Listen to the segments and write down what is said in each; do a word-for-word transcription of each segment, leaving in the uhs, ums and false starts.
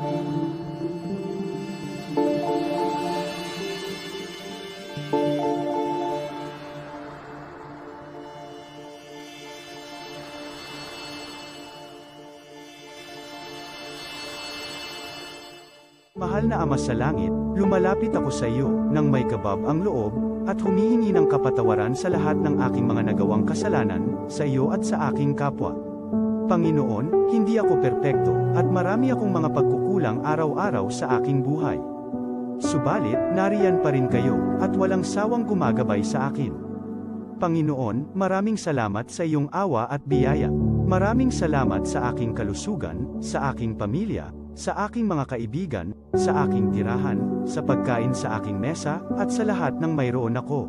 Mahal na Ama sa Langit, lumalapit ako sa iyo nang may kabab ang loob, at humihingi ng kapatawaran sa lahat ng aking mga nagawang kasalanan, sa iyo at sa aking kapwa. Panginoon, hindi ako perpekto, at marami akong mga pagkukulang araw-araw sa aking buhay. Subalit, nariyan pa rin kayo, at walang sawang gumagabay sa akin. Panginoon, maraming salamat sa iyong awa at biyaya. Maraming salamat sa aking kalusugan, sa aking pamilya, sa aking mga kaibigan, sa aking tirahan, sa pagkain sa aking mesa, at sa lahat ng mayroon ako.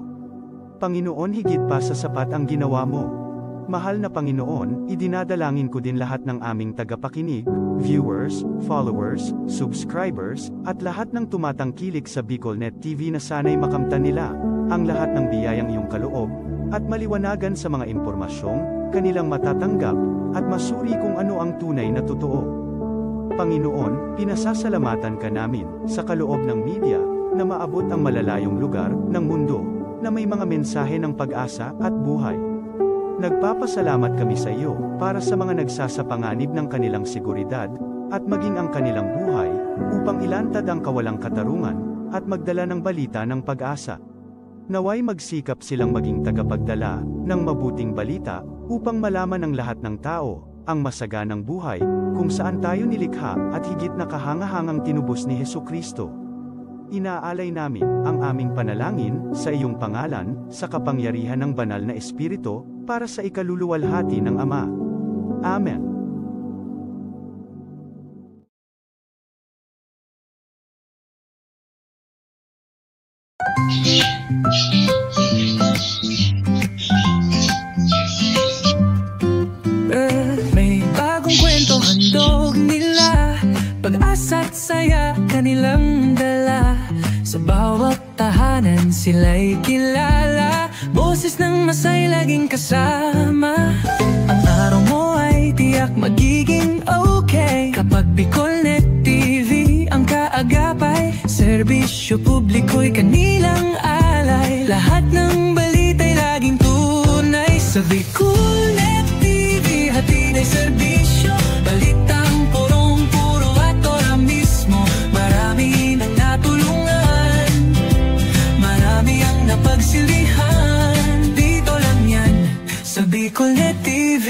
Panginoon, higit pa sa sapat ang ginawa mo. Mahal na Panginoon, idinadalangin ko din lahat ng aming tagapakinig, viewers, followers, subscribers, at lahat ng tumatangkilik sa BicolNet T V na sana'y makamtan nila ang lahat ng biyayang iyong kaloob, at maliwanagan sa mga impormasyong kanilang matatanggap, at masuri kung ano ang tunay na totoo. Panginoon, pinasasalamatan ka namin sa kaloob ng media na maabot ang malalayong lugar ng mundo na may mga mensahe ng pag-asa at buhay. Nagpapasalamat kami sa iyo para sa mga nagsasapanganib ng kanilang seguridad at maging ang kanilang buhay upang ilantad ang kawalang katarungan at magdala ng balita ng pag-asa. Nawa'y magsikap silang maging tagapagdala ng mabuting balita upang malaman ng lahat ng tao ang masaganang buhay kung saan tayo nilikha at higit na kahangahangang tinubos ni Jesu-Cristo. Inaalay namin ang aming panalangin sa iyong pangalan, sa kapangyarihan ng Banal na Espiritu, para sa ikaluluwalhati ng Ama. Amen. May bagong kwento handog nila, pag-asa't saya kanilang dala. Sa bawat tahanan sila'y kilala, boses ng masay laging kasama. Ang araw mo ay tiyak magiging okay kapag BicolNet T V ang kaagapay. Serbisyo publiko'y kanilang alay, lahat ng balita'y laging tunay. Sa BicolNet T V, hatid ay serbisyo, balitang purong-puro at ora mismo. Marami nang natulungan, marami ang napagsilbihan. Dito lang yan, sa BicolNet T V.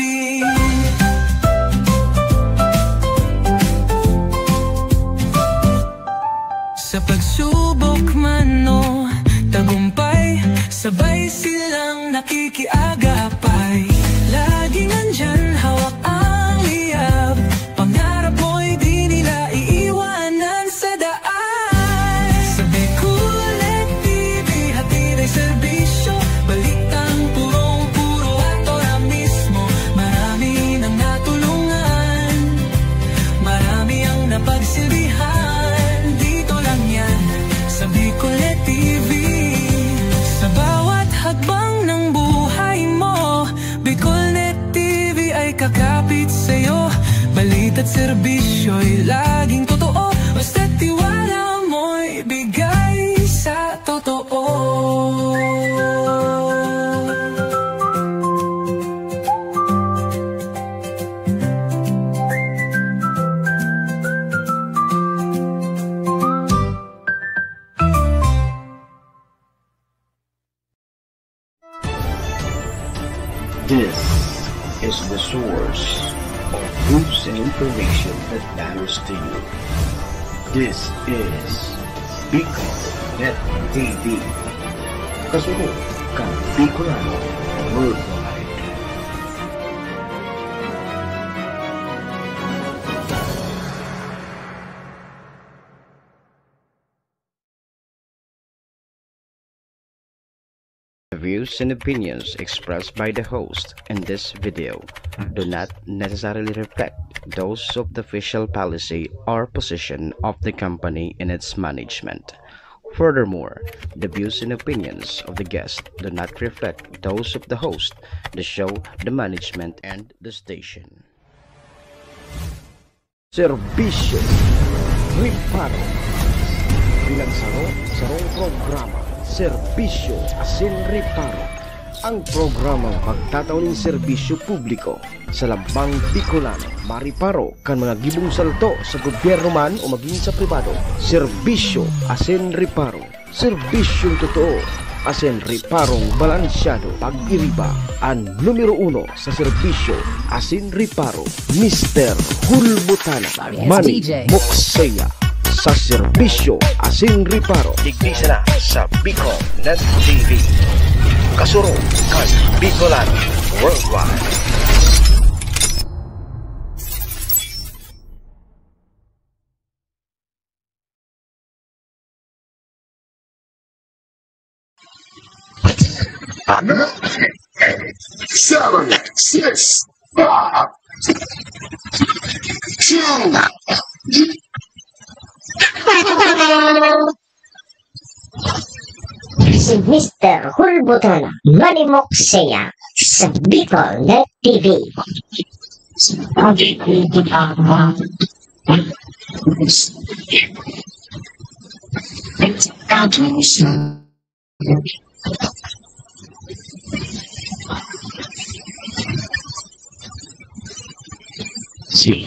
Sa pagsubok man o tagumpay, sabay silang nakikiagapay. Laging nandyan, hawak ang liyab, pangarap mo'y di nila iiwanan sa daan. Sa BicolNet T V, hatid ay serbisyo, balitang purong-puro at ora mismo. Marami nang natulungan, marami ang napagsilbihan. Dito lang yan, sa BicolNet T V. Sa bawat hakbang ng buhay mo, BicolNet T V ay kakapit sa'yo. Balita't serbisyo'y laging totoo, basta't tiwala mo'y bigay sa totoo. This is the source of news and information that matters to you. This is BicolNet T V. Kasunod kan Bicolano Worldwide. The views and opinions expressed by the host in this video do not necessarily reflect those of the official policy or position of the company and its management. Furthermore, the views and opinions of the guest do not reflect those of the host, the show, the management, and the station. Serbisyo. Reparo. Bilang saro, sarong programa, serbisyo asin reparo. Ang programang magtatao nin serbisyo publiko sa lambang Bicolano, mareparo kan mga gibong salto sa gobyerno man o magin sa pribado. Serbisyo asin reparo. Serbisyong totoo asin reparong balansyado. Pag-iriba, an numero uno sa serbisyo asin reparo, Mister Hulbutana, Manny Moksea, sa serbisyo asin reparo. Digdi sana sa Bicol Net T V. Kasurog kan Bicolano Worldwide. Seven, six, five, two. Si Mister Hulbutana, Manny Moksea, sa Bicol Net T V. Si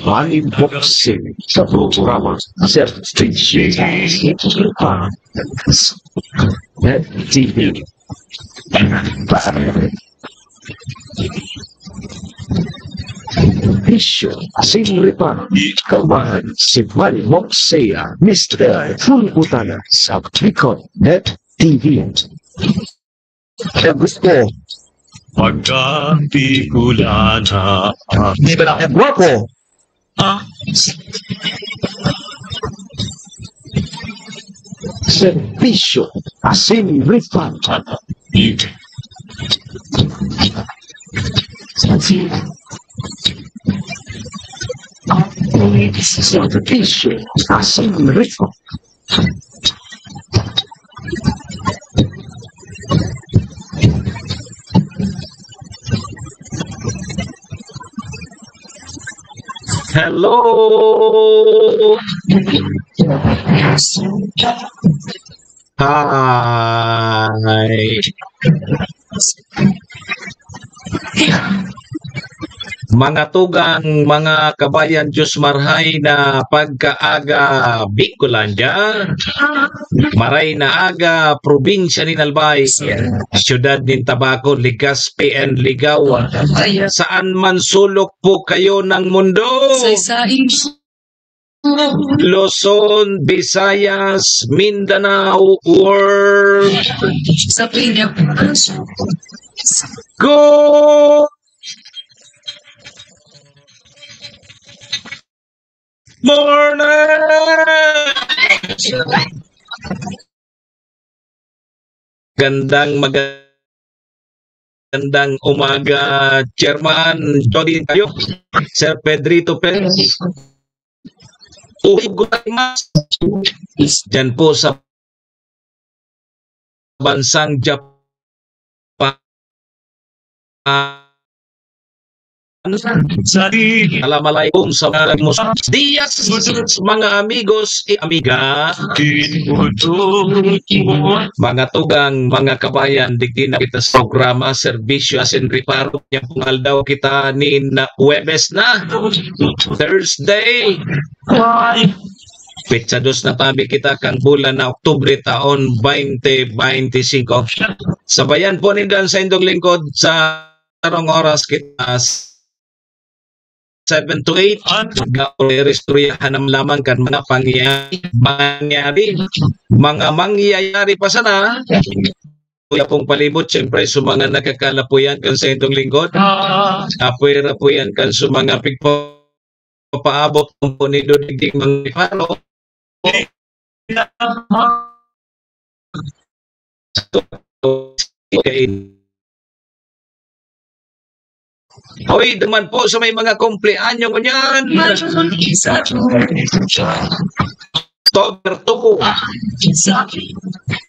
Manny Moksea sa programa Sir T J Net T V. Bisyo, sin reparo, kalmahan, si Manny Moksea, Mister Hulbutana, sa Bicol Net T V. Ang gusto. Pagka Bicolana. Di ba na guwapo? Ah. Serbisyo asin refund. Serbisyo asin refund. Hello! Hi! Mga tugang, mga kabayan, Diyos marhay na pagkaaga, Bicolandia. Maray na aga, probinsya nin Albay, siyudad nin Tabaco, Legazpi and Ligao. Saan man sulok po kayo ng mundo. Sa isa Luzon, Visayas, Mindanao, or sa Pilipinas. Good morning! Gandang, magandang umaga, Chairman Jody Tayo, Sir Pedrito Perez. Uy, gozaimasu. Diyan po sa bansang Japan. Salam alaikum sa mga amigos, mga amigos, eh, amiga. Mga tugang, mga kabayan, digdi na kita sa programa, Serbisyo asin Reparo. Yan pong aldaw kita nin Huwebes na, Thursday. Petsa dos na tabi kita kan bulan na Oktubre taon twenty twenty-five. Sabayan po nindan sa indong lingkod sa tarong oras kita seven to eight. Gaon istoryahan naman lamang kan mga pangyayari, mangyari, mga mangyayari pa sana. Kuya pong palibot, siyempre, sa mga nakakalapuyan kan sa indong lingkod. Apwera po yan kan sa mga pigpa- papaabot po ni Doding Mang Paro. Okay. Hoy, duman po sa may mga kumpleanyo ko niyan. October two.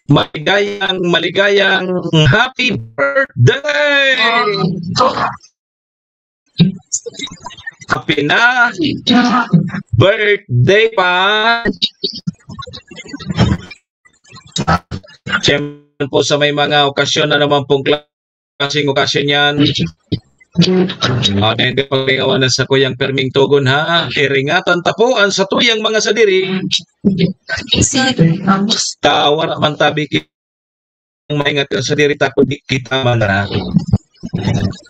Maligayang, maligayang happy birthday! Happy na birthday pa. Siyempre po, sa may mga okasyon na naman pong klaseng okasyon yan. Ah, then, paglingawan na sa kuyang perming tugon, ha? Iringatan ta po ang satuyang mga sadiri. Tawara man tabi ki-, maingat ka sadiri ta, kundi kita man na.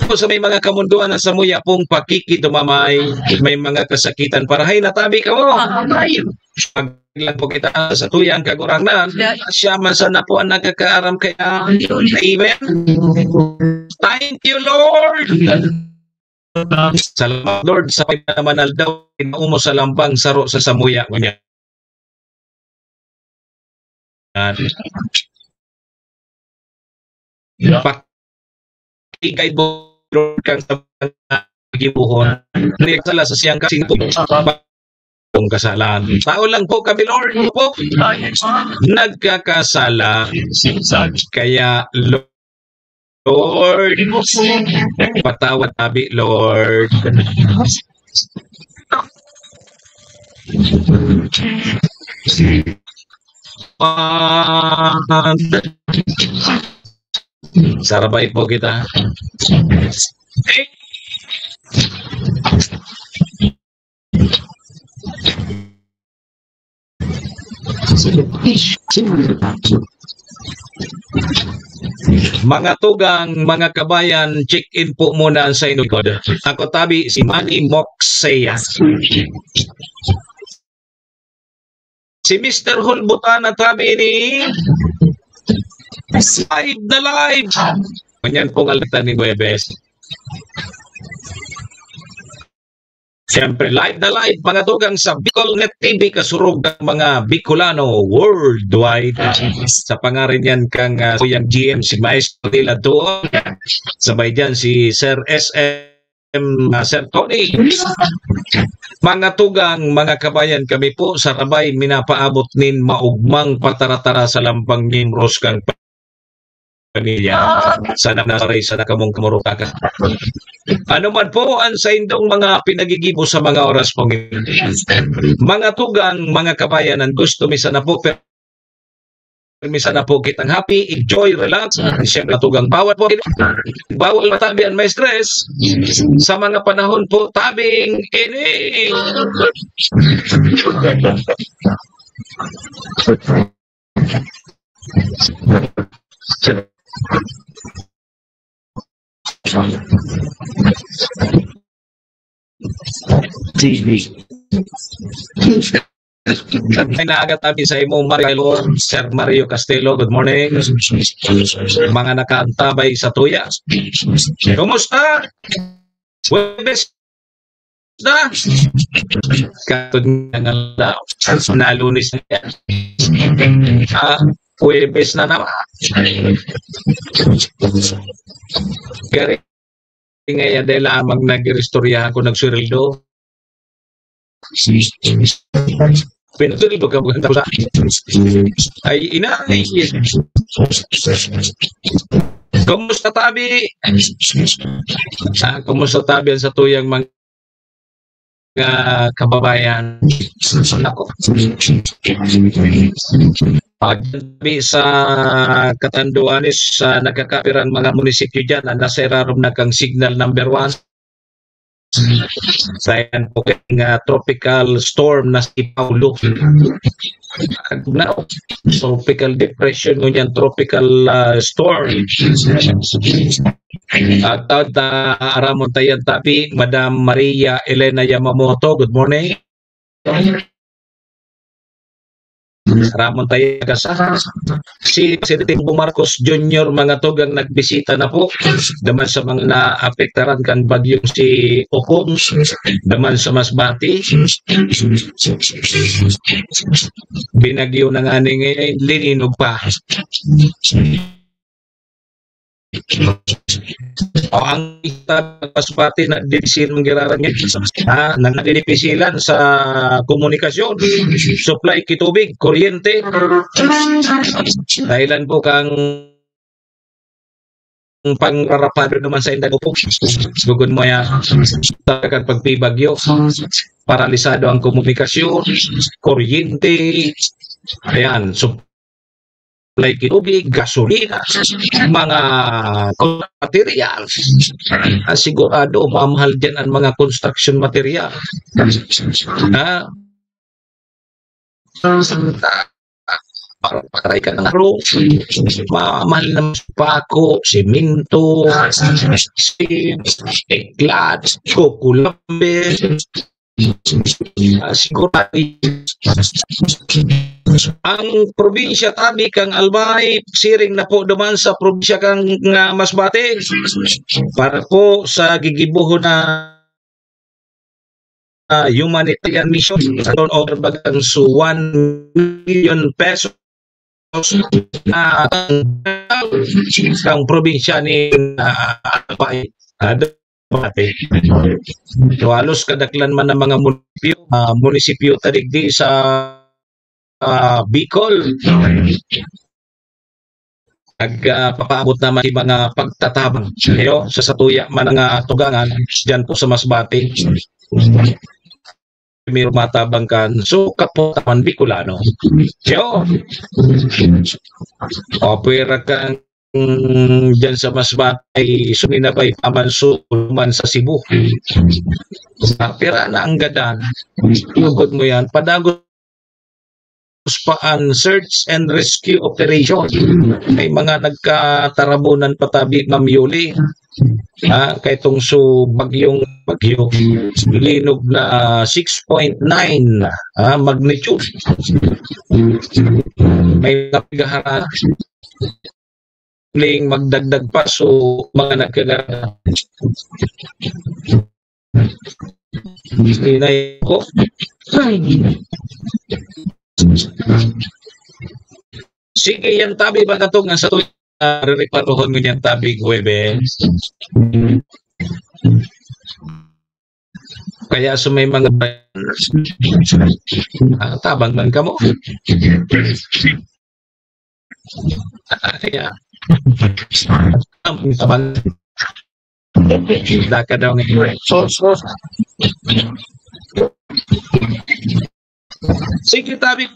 Po, sa may mga kamundoan na samuya pong pakikidumamay, may mga kasakitan, parahay na tabi ka mo. Lang po kita sa tuyang kagurangnan. Siya man sana po ang nagkakaaram kaya. Amen. Thank you, Lord. Salamat, Lord, sa pagmanaman aldaw. Inaumo sa lambang saro sa samuya. Ngunyan. Pakigay, Lord, kang sa mga gibuhon. Nagkasala sa siyang kasing kung kasalan. Tao lang po kami, Lord, po. Nagkakasala. Kaya, Lord, patawad tabi, Lord. Ah, sarabay po kita. Mga tugang, mga kabayan, check-in po muna ang sa inyo likod. Ako tabi, si Manny Moxeya. Si Mister Hulbutana tabi ni live na live. Kanyan pong alitan ni Huwebes. Siyempre, live na live, mga tugang sa Bicol Net T V, kasurog ng mga Bicolano worldwide. Sa pangarin yan kang, ah, Kuyang G M, si Maestro Dila Duon. Sabay dyan si Sir S M, ah, Sir Tony. Mga tugang, mga kabayan, kami po sa Rabay, minapaabot nin maugmang pataratara sa lampang miyembros kang pamilya. Sana nasaray, sana kamong kamurutakan. Ano man po ang saindong mga pinagigibo sa mga oras pong ito? Mga tugang, mga kabayan, ang gusto mi sana po, pero mi sana po kitang happy, enjoy, relax. Siyempre, tugang bawal po. Bawal matabi ang may stress sa mga panahon po tabing ini. T V. Ay, naaga tabi sa imo, Mario, Sir Mario Castelo. Good morning. Mga nakaantabay sa tuya. Kumusta? Huwebes na. Katod nga nga daw. Na Lunes na yan. Ah, Huwebes na naman. Kaya nga yan, dahil lamang nag-iristoryahan ko, nagsurildo. Pinatulog ka, maganda ko sa, ay, ina, ay. Kumusta, tabi? Ah, kumusta, tabi, ang sa tuyang mga kababayan? Ako. Pag sa Catanduanes, sa nagkakapirang mga munisipyo dyan, ang nasa irarom na kang signal number one. Sa yan po kay nga tropical storm na si Paulo. Na, tropical depression, ngunyan tropical, ah, storm. At, at, ah, aramon tayan tabi, Madam Maria Elena Yamamoto, good morning. Ramon tayo sa si Presidente Bongbong Marcos Junior, mga tugang, nagbisita na po naman sa mga naapektaran kan bagyong si Ocon, naman sa Masbate. Binagyo na nga ni ngayon, lininog pa. O, ang Masbate na dipisil mong giraran niya. Ah, nagdidipisilan sa komunikasyon, supply ki tubig, kuryente. Dahilan po kang pangrarapado naman sa indago po. Gugod mo yan. Sa pagpibagyo, paralisado ang komunikasyon, kuryente. Ayan, so like tubig, gasolina, mga materials. Ah, sigurado, mamahal dyan ang mga construction material. Ha? Para patay ka ng araw, mamahal na pako, simento, tiklat, kukulambe. Ah, sigurado. Ang probinsya tabi kang Albay, siring na po duman sa probinsya kang, nga Masbate. Para po sa gigibohon na, ah, humanitarian mission, turnover bagang su one million pesos. Ah, ang probinsya ni, ah, Albay, ah, Masbate. So, halos kadaklan man ang mga munisipyo, ah, munisipyo ta digdi sa, ah, Bicol. Nag, ah, papaabot naman yung mga pagtatabang, yo, sa satuya man nga tugangan, diyan po sa Masbate. May matabang kan, so, kapwa ta man Bicolano. Yo. O, pwera kang, mm, diyan sa Masbate, suminabay pa man, so, man sa Cebu. Ah, pira na ang gadan. Lugod mo yan. Padagos pa ang search and rescue operation. May mga nagkatarabunan pa tabi, Ma'am Yuli. Ah, kay tong su bagyong bagyo, linog na six point nine, ah, magnitude. May nagkahara, ling magdagdag pa, so mga nagkagara. Inay ko. Sige, yan tabi ba na to nga sa tuwing, ah, rereparohon mo yan tabi, Huwebes? Kaya sa may mga, ah, tabang man kamo. Kaya, ang tabang. Daka daw ngayon. So, so, sige, tabi.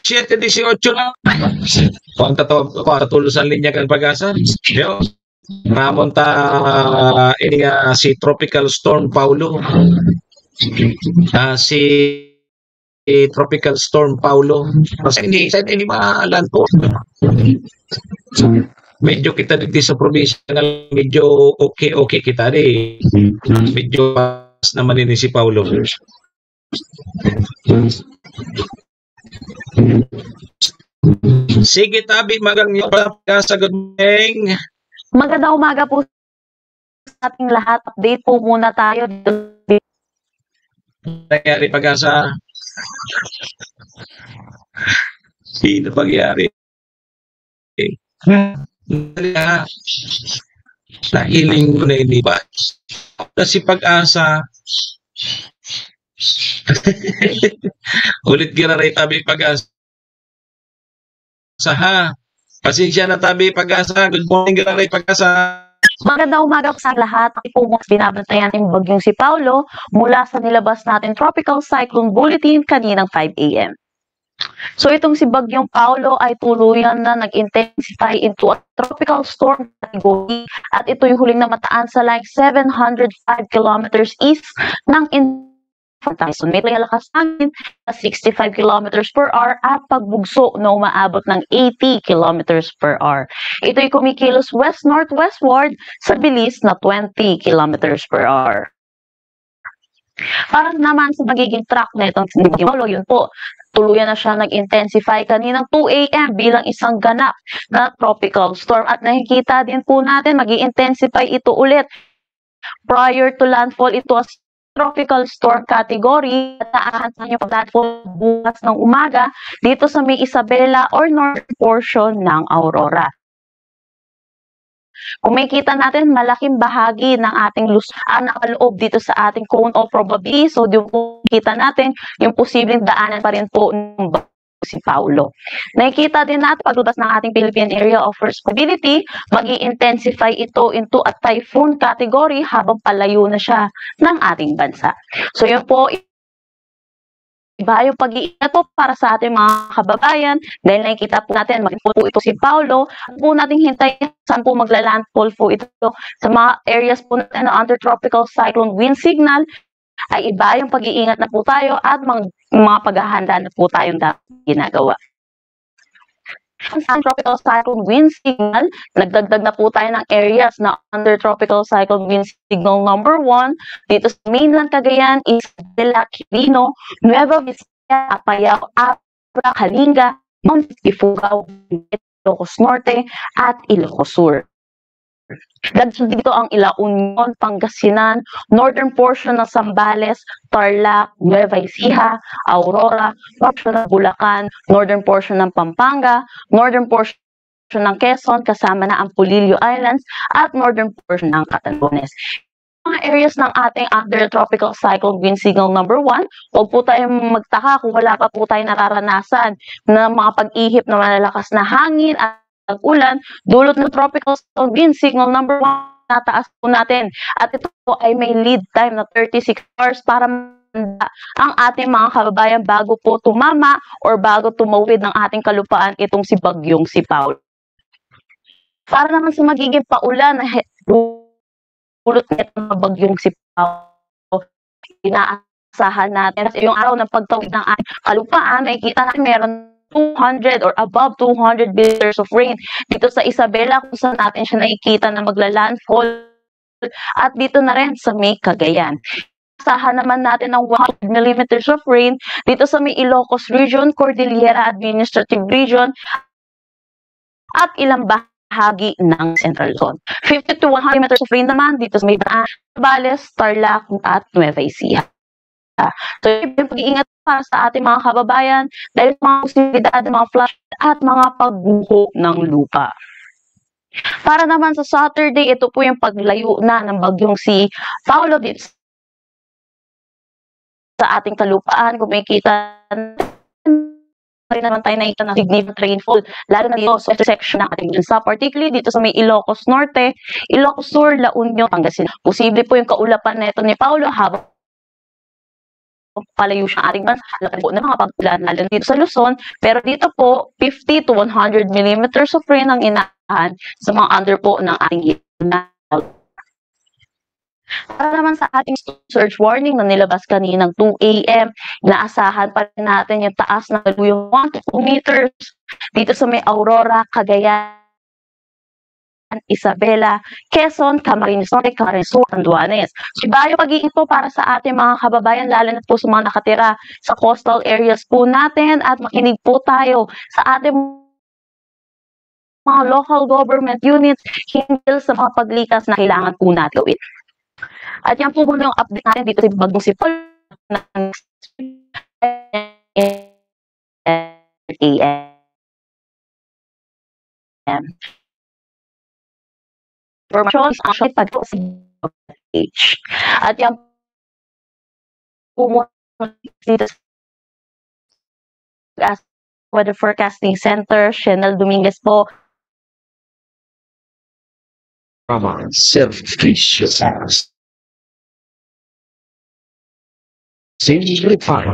Siyete dieciocho na. Kung tato-, kung tatulosan linya kan Pag-asa. Yo. Ramon ta, ini nga si Tropical Storm Paulo. Ah, si Tropical Storm Paulo. Kasi hindi, sa hindi malandfall. Medyo kita digdi sa probinsya nga medyo okay, okay kita di. Medyo pas naman ini si Paulo. Sige, tabi, magang nyo, Pag-asa, good morning. Magandang umaga po sa ating lahat. Update po muna tayo. Nangyari, Pag-asa. Sino pangyari? Eh, nahiling ko na ini ba? Kasi Pag-asa. Ulit giraray tabi, Pag-asa. Sa ha. Pasensya na tabi, Pag-asa. Good morning, giraray, Pag-asa. Magandang umaga po sa lahat. Ako po, mas binabantayan yung bagyong si Paulo mula sa nilabas natin Tropical Cyclone Bulletin kaninang five A M. So, itong si Bagyong Paulo ay tuluyan na nag-intensify into a tropical storm category at ito'y huling namataan sa like seven hundred five kilometers east ng in-, Tyson. May lakas hangin na sixty-five kilometers per hour at pagbugso na umaabot ng eighty kilometers per hour. Ito'y kumikilos west-northwestward sa bilis na twenty kilometers per hour. Para naman sa magiging track na itong Bagyong Paulo, yun po, tuluyan na siya nag-intensify kaninang two A M bilang isang ganap na tropical storm. At nakikita din po natin, mag-i-intensify ito ulit. Prior to landfall, ito as tropical storm category. At aasahan niyo pag-landfall bukas ng umaga dito sa may Isabela or northern portion ng Aurora. Kung makikita natin, malaking bahagi ng ating Luzon ang nakaloob dito sa ating cone of probability. So, yung po kita natin, yung posibleng daanan pa rin po ng si Paulo. Nakikita din natin paglabas ng ating Philippine Area of Responsibility, mag-i-intensify ito into a typhoon category habang palayo na siya ng ating bansa. So, yun po, Iba yung pag-iingat po para sa ating mga kababayan dahil nakikita po natin, mag-, po ito si Paolo. At po natin hintayin saan po magla-landfall po ito. Sa mga areas po natin na under tropical cyclone wind signal, ay iba yung pag-iingat na po tayo at mga, mga paghahanda na po tayong dapat ginagawa. Ang tropical cyclone wind signal, nagdagdag na po tayo ng areas na under tropical cyclone wind signal number one. Dito sa mainland Cagayan, Isabela, Quirino, Nueva Vizcaya, Apayao, Abra, Kalinga, Montes, Ifugao, Ilocos Norte, at Ilocos Sur. Dagdag dito ang La Union, Pangasinan, northern portion ng Zambales, Tarlac, Nueva Ecija, Aurora, portion ng Bulacan, northern portion ng Pampanga, northern portion ng Quezon, kasama na ang Polillo Islands, at northern portion ng Catanduanes. Mga areas ng ating under tropical cyclone wind signal number one, huwag po tayong magtaka kung wala pa po tayo nararanasan ng mga pag-ihip na malalakas na hangin at ulan, dulot ng tropical storm wind signal number one, nataas po natin. At ito po ay may lead time na thirty-six hours para mahanda ang ating mga kababayan bago po tumama or bago tumawid ng ating kalupaan itong si Bagyong si Paolo. Para naman sa magiging paulan na he-, dulot nito ng Bagyong si Paolo, inaasahan natin. Kasi yung araw ng pagtawid ng ating kalupaan, nakikita natin meron two hundred or above two hundred millimeters of rain dito sa Isabela, kung saan natin siya nakikita na magla-landfall. At dito na rin sa may Cagayan. Asahan naman natin ng one hundred millimeters of rain dito sa may Ilocos Region, Cordillera Administrative Region, at ilang bahagi ng Central Luzon. Fifty to one hundred meters of rain naman dito sa may Bataan, Zambales, Tarlac, at Nueva Ecija. So, yung pag-iingat para sa ating mga kababayan dahil sa mga posibilidad ng mga flash at mga pagguho ng lupa. Para naman sa Saturday, ito po yung paglayo na ng bagyong si Paolo dito sa ating kalupaan. Kung makikita natin, rin naman tayo nakikita ng significant rainfall, lalo na dito sa section ng ating bansa, particularly dito sa may Ilocos Norte, Ilocos Sur, La Union, Pangasinan. Posible po yung kaulapan na ito ni Paolo habang palayo siya ating bansa, laban po ng mga pag-ulan, lalo na dito sa Luzon. Pero dito po, fifty to one hundred millimeters of rain ang inaasahan sa mga under po ng ating Para naman sa ating storm surge warning na nilabas kaninang two A M, inaasahan pa rin natin yung taas na galuyong one to two meters dito sa may Aurora, Cagayan, Isabela, Quezon, Camarines Norte, Camarines Sur, Catanduanes. So, iba yung pag-iingat po para sa ating mga kababayan, lalo na po sa mga nakatira sa coastal areas po natin, at makinig po tayo sa ating mga local government units hinggil sa mga paglikas na kailangan po natin gawin. At yan po muna yung update natin dito sa Bagyong Sipol ng A M. Information is actually pag-, at yan po muna dito sa Weather Forecasting Center, Shenel Dominguez po. From our selfish simplify.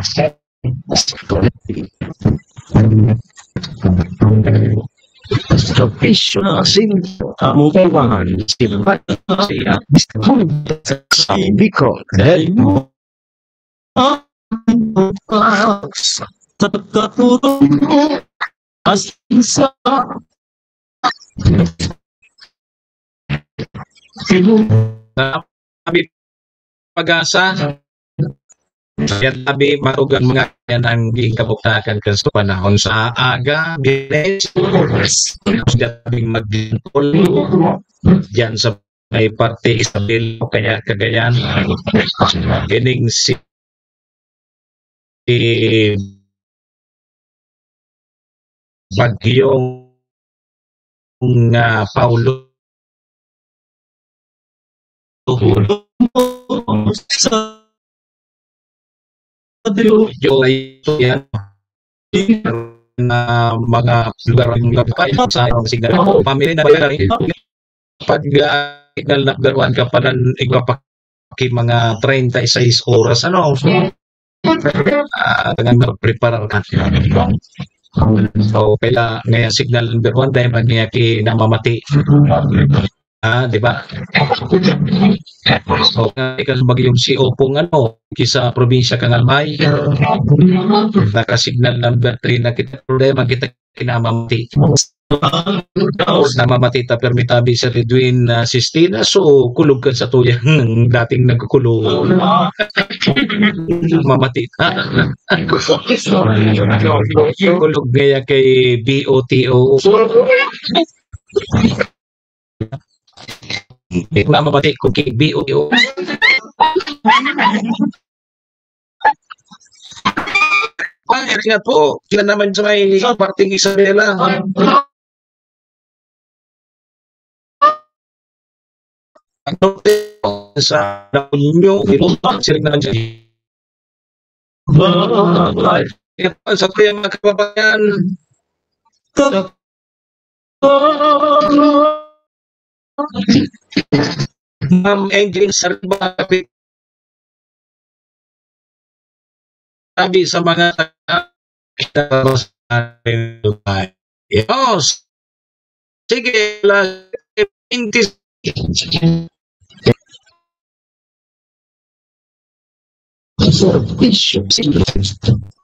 Selfish, simple, kamukuhan, simple, siya, because, As isa. Sabi, pag-asa. Yan, sabi, matugang mga yan ang giing kabuktakan kan sa panahon sa aga, bilis, gabing maglintol. Diyan sa may parte Isabel o kaya Cagayan. Ining si, si Bagyong, ah, Paulo. Sa Dios, yan. Na mga lugar, lugar pa, sa signal. Pamili na ba yan? Pag, ah, signal na garuan ka pa ng iba pa, ki mga treinta y seis oras, ano? So, Ah, tangan mo, preparar ka. So, kaya ngaya signal number one, dahil man niya ki-, namamati. Ah, di ba? So, kaya ikaw sa bagyong si Opong, ano, ki sa probinsya kan Albay, naka-signal number three na kita, problema kita kinamamati. Namamati ta, permi tabi sa Redwin, ah, Sistina, so kulog kan sa tuyang dating nagkukulo. Mamati ta. Kulog ngaya kay B O T O. Namamati ko kay B O T O. Ay, ingat po. Sila naman sa may Parting Isabela. Ano sa La Union, sila naman sa Ingat po sa ating mga kababayan. Ma'am Angel Sariba, sabi sa mga taga, Diyos. Sige, alas twenty.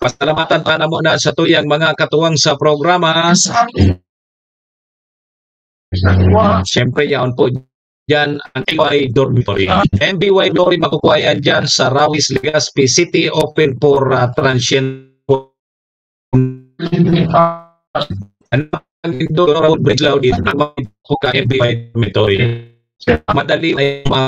Pasalamatan ta na muna sa tuyang mga katuwang sa programa. Siyempre, yaon po dyan ang M B Y Dormitory. M B Y Dormitory, makukuha yan dyan sa Rawis, Legazpi City, open for, ah, transient. Ano ang Indo Road Bridge Lao dito? Ka M B Y Dormitory. Madali na yung mga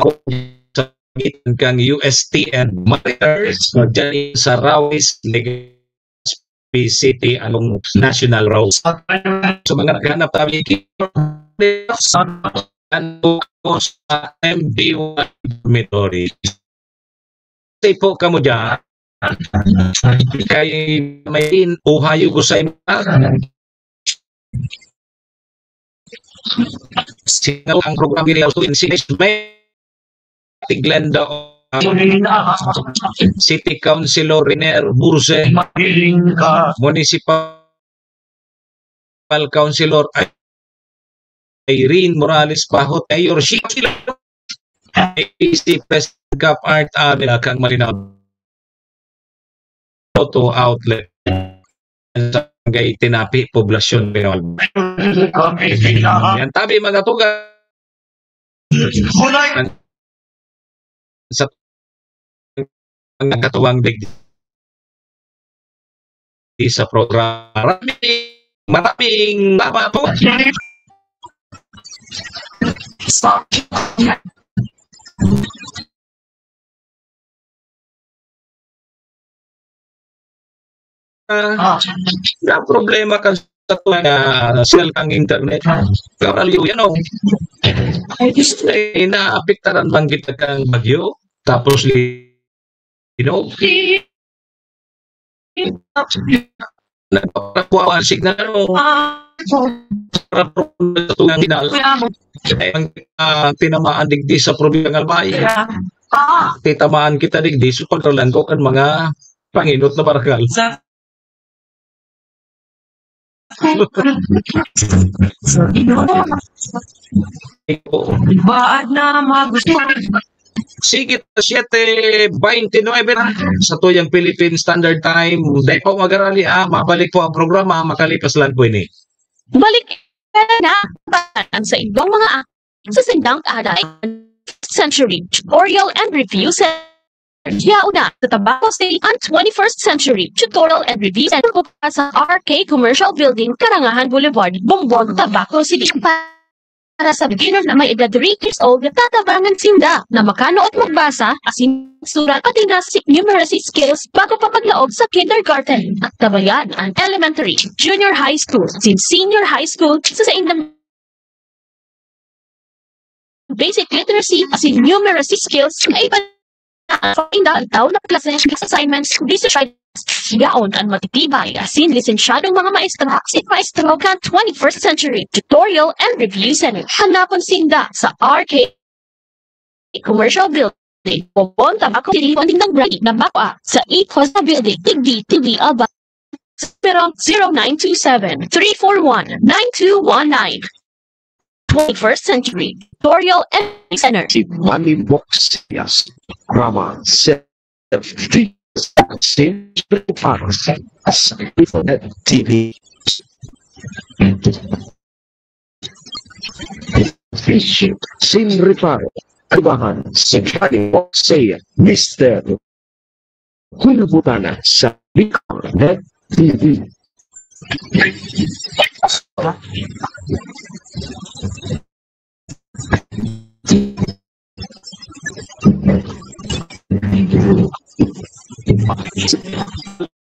sa pagitan kang U S T and Mariners, dyan sa Rawis, Legazpi City, along National Road. So, mga naghanap tabi, ano sa M B Y Dormitory? Stay po kamo dyan. Kay may in, uhayo ko sa inyo. Sino ang programa ni Auto Insinis? May Glenda, City Councilor Riner Burse, Municipal Councilor Irene Morales Pahot, Mayor Sheila, A P C President Gap Art Abela kang Malinaw. Auto Outlet. Sa Barangay Tinapi, Poblacion, Benguet. Yan, tabi, mga tugang. Sa mga katuwang digdi sa programa. Maraming, maraming salamat po. Ah, na problema kan sa tuwa na signal kan internet. Pero aliw yan, oh. Eh, naapektaran bang kita kang bagyo? Tapos, you know, nagpapakuha ang signal, ano? Para sa tuwang signal. Eh, ang, ah, tinamaan digdi sa probinsya ng Albay. Titamaan kita digdi, so pagkalan ko kan mga panginot na barakal. Sa Baad na magusto. Sige, siyete beintinuebe na sa tuyang Philippine Standard Time. Dai po mag-arali, ah. Mabalik po ang programa, makalipas lang po ini. Balik na ang sa ibang mga sa sindang kahaday century tutorial and review center. Yaon na sa Tabaco City ang twenty-first Century Tutorial and Review Center sa R K Commercial Building, Karangahan Boulevard, Bombon, Tabaco City. Para sa beginner na may edad three years old, tatabangan sinda na makano at magbasa, asin surat pati na si numeracy skills bago pa paglaog sa kindergarten. At tabayan ang elementary, junior high school, sin senior high school sa saindang basic literacy asin numeracy skills na iba na ang taon na klase, assignments, research, yaon an matitibay asin lisensyadong mga maestra asin maestro kan twenty-first Century Tutorial and Review Center. Hanapon sinda sa R K Commercial Building. Bobon Tobacco City, Tindang Brady, Nabacua, sa eight Jose Building, Tigdi, Tigdi, Alba. Pero zero nine two seven, three four one, nine two one nine. Twenty-first Century Tutorial and Center. Si Manny Box, yes. Rama, Self, Self, T V. Sin reparo, kaibahan, si Manny Box, Mister Hulbutana sa Likor Net T V.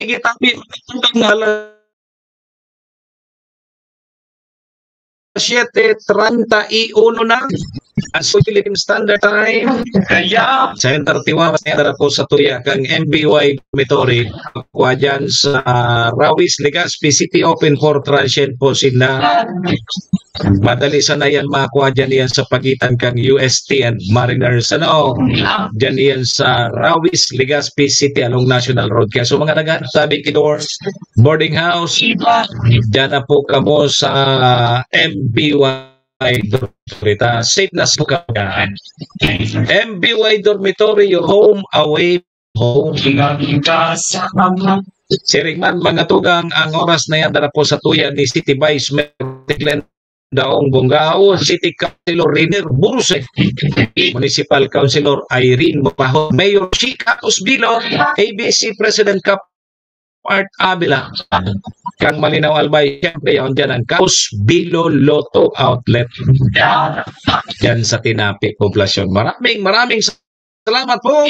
Sige, tapi, ang alas siyete treinta y uno na. Ang Philippine Standard Time. Kaya, sa thirty-one, mas niyadara po sa tuya kang M B Y Dormitory. Kwa dyan sa Rawis, Legazpi City, open for transient po sila. Madali sana yan makuha dyan yan sa pagitan kang U S T and Mariners. Ano? Dyan yan sa Rawis, Legazpi City along National Road. Kaya so mga naghahanap sa Bikidor, boarding house, dyan na po kamo sa M B Y Dormitory. Safe na sa kabayan. M B Y Dormitory, your home away home. Siring man, mga tugang, ang oras na yan, dara po sa tuya ni City Vice Mayor Glenn Daong Bongao, City Councilor Riner Burse, Municipal Councilor Irene Mapaho, Mayor Chica Osbilo, A B C President Cap Art Avila, kang Malinaw Albay, siyempre, yaon dyan ang Caos Bilo Lotto Outlet. Dyan sa Tinapi, Poblasyon. Maraming, maraming salamat po.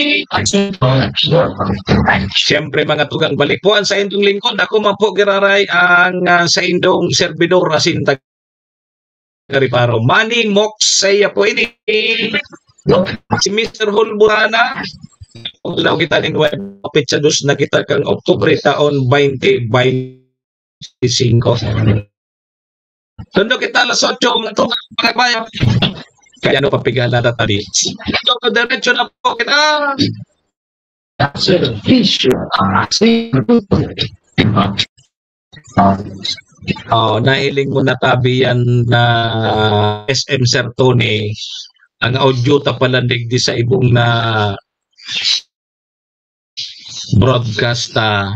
Siyempre, mga tugang, balik po ang sa indong lingkod. Ako man po, giraray, ang ah, sa indong servidor, asin taga-reparo. Manny Mox, saya po ini. Si Mister Hulburana, daw kita nin web, petsa dos na kita kang Oktubre taon twenty twenty-five. Tundo kita alas otso, mga tugang, mga kabayan. Kaya ano, papigalan na tabi. So, diretso na po kita. Servisyo. Oh, nahiling mo na tabi yan na S M Sir Tony. Ang audio ta pala digdi sa ibong na broadcast ta,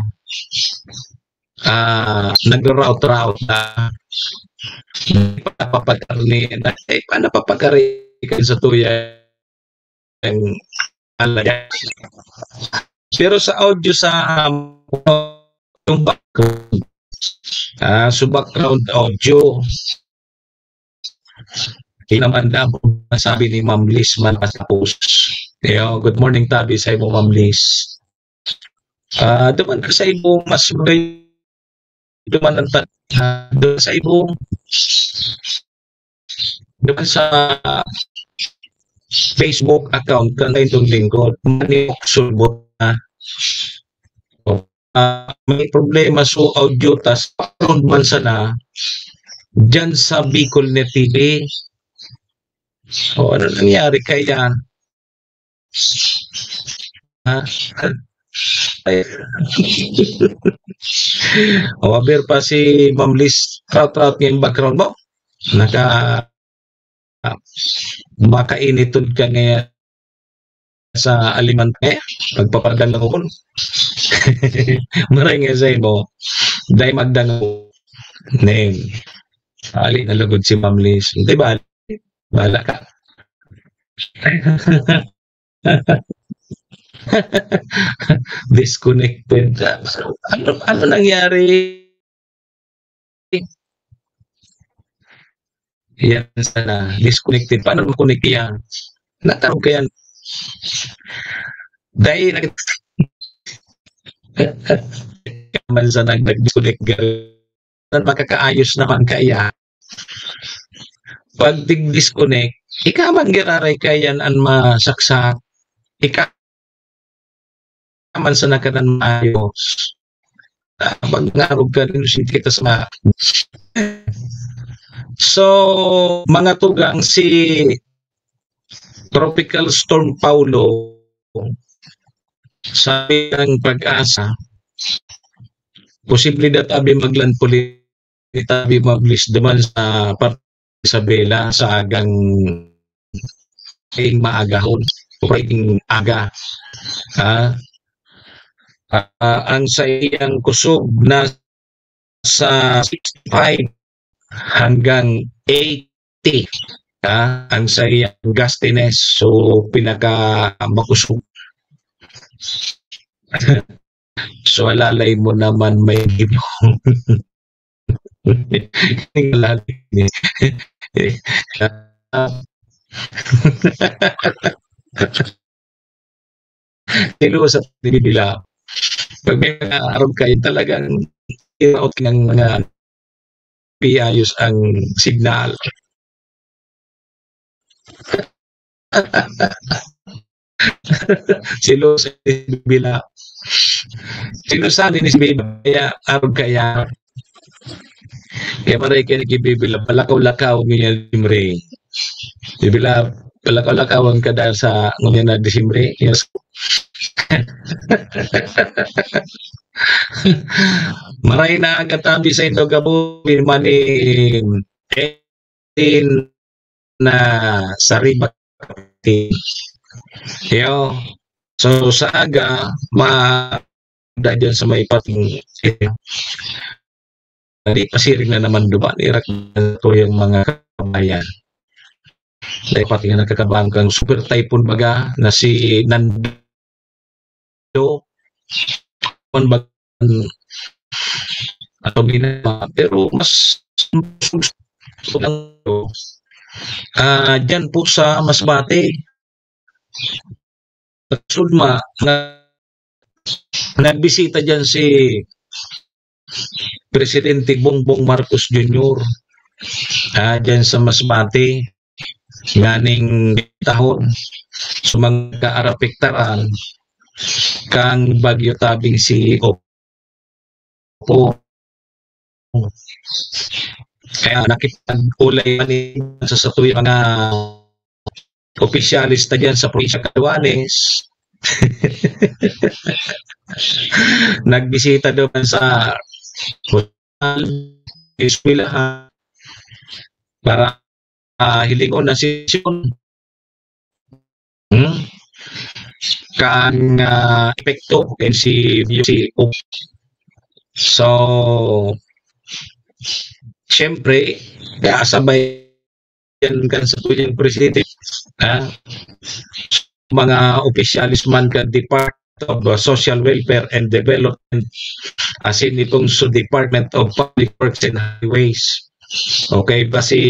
ah, nag-route-route na. Paano papagari na, eh, paano papagari kan sa tuya ang alaya? Pero sa audio sa, um, yung background, ah, so background audio, Di naman na masabi ni Ma'am Liz man matapos. Yo, good morning, tabi sa imo, Ma'am Liz. Ah, duman ka sa imo, mas magay-, duman ang ta-, ah, duman sa imo, duman sa Facebook account ka na itong lingkod. Manok sulbot na. Ah, may problema so audio, tas background man sana dyan sa Bicol Net T V. O, ano nangyari kaya? Ha? Ay. O, aber pa si Ma'am Liz, trout-trout nga yung background mo. Naka-, makainiton ka ngayon sa aliman, eh, pagpapadangol. Maray nga sa imo, dai magdangol. Name. Ali na lugod si Ma'am Liz. Di ba? Bahala ka. Disconnected. Ano, ano nangyari? Yan sana, disconnected. Paano mo-connect yan? Natarong ka yan. Dahil nag-, man sa nag-, nag-disconnect, ganun, makakaayos naman kaya. Pag dig-disconnect, ikaw man giraray kayan an masaksak. Ikaw man sa nagkanan maayos. Ah, pag ngarog ka rin, sige kita sa mga. So, mga tugang, si Tropical Storm Paulo, Sabi ng PAGASA, posible daw tabi maglan puli tabi mabilis duman sa parte sa Isabela sa agang maagahon, pwedeng aga. Ah, ah, ang saiyang kusog na sa sixty-five hanggang eighty, ah, ang saiyang gustiness. So, pinaka makusog. So, alalay mo naman may gibong. Alalay ni. Sino sa bibila? Pag may mga arog kayo, talagang iraot ng mga piayos ang signal. Si Luz, bibila. Si Luz, sa atin, si Bibi, kaya arog kaya. Kaya maray kayo nagbibibila, palakaw-lakaw, ngunyan Disyembre. Bibila, palakaw-lakaw ang kadal sa ngunyan na Disyembre. Yes. Maray na ang katabi sa Indo Gabo, mani, eh, na sa Riba. Yo. So, sa aga, ma-, dahil dyan sa may pating, eh, di pasiring na naman duman, irak na to yung mga kabayan. Dahil pati nga nagkakabang kang super typhoon baga na si Nando, kung baga, ato ginawa, pero mas, ah, dyan po sa Masbate. Sudma, na, nagbisita dyan si Presidente Bongbong Marcos Junior, ah, dyan sa Masbate, nganing tahon, sa mga kaarapektaran kang Bagyo Tabing si Opo. Kaya nakipag-ulay man sa, sa tuwing mga opisyales ta dyan sa probinsya Caduanes. Nagbisita naman sa hospital, eskwelahan, para, ah, hilingon na sesyon. Hmm? Kan, ah, epekto kan si, si, so, siyempre, kasabay yan kan sa tuyang presidente, ah, mga opisyales man kan Department of Social Welfare and Development, asin itong sa Department of Public Works and Highways. Okay, ba si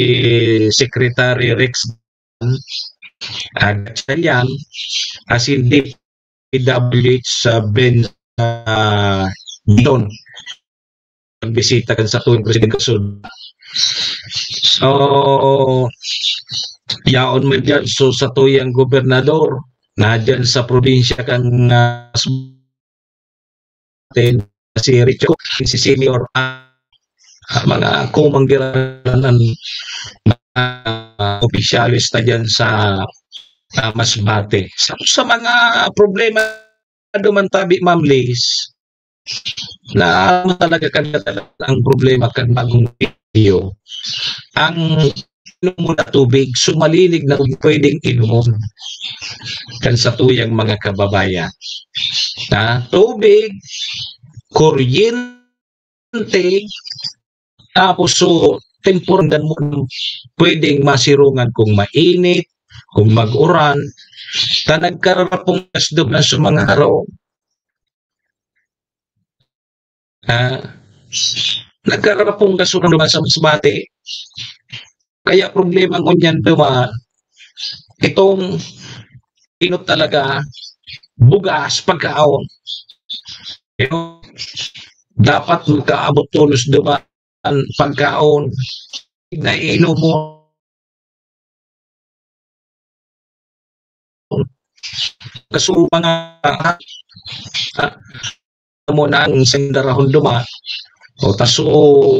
Secretary Rex, ah, Gatchalian, asin D P W H sa Ben, ah, Dizon. Nagbisita kan sa tuyang presidente sa Sud. So, yaon man dyan. So, sa tuyang gobernador, na dyan sa probinsya kan, ah, si Richo, si Senior, ah, mga kumang giranan, ah, opisyales na dyan sa, ah, Masbate. Sa, sa mga problema duman tabi, Ma'am Liz, na ano talaga kan, talaga ang problema kan bagong video. Ang inom mo na tubig, so malinig na tubig pwedeng inomon kan sa tuyang mga kababayan. Ha? Tubig, kuryente, tapos so, temporary mo pwedeng masirungan kung mainit, kung mag-uran, ta nagkararapong kasdog na sa mga araw. Ah, nagkararapong kasdog na sa Masbate. Kaya problema ngunyan duman, itong inot talaga, bugas, pagkaon. Pero dapat magkaabot tolos duman pagkaon na iinom mo. Kaso mga, ah, mo na ang sendarahon duman. O, taso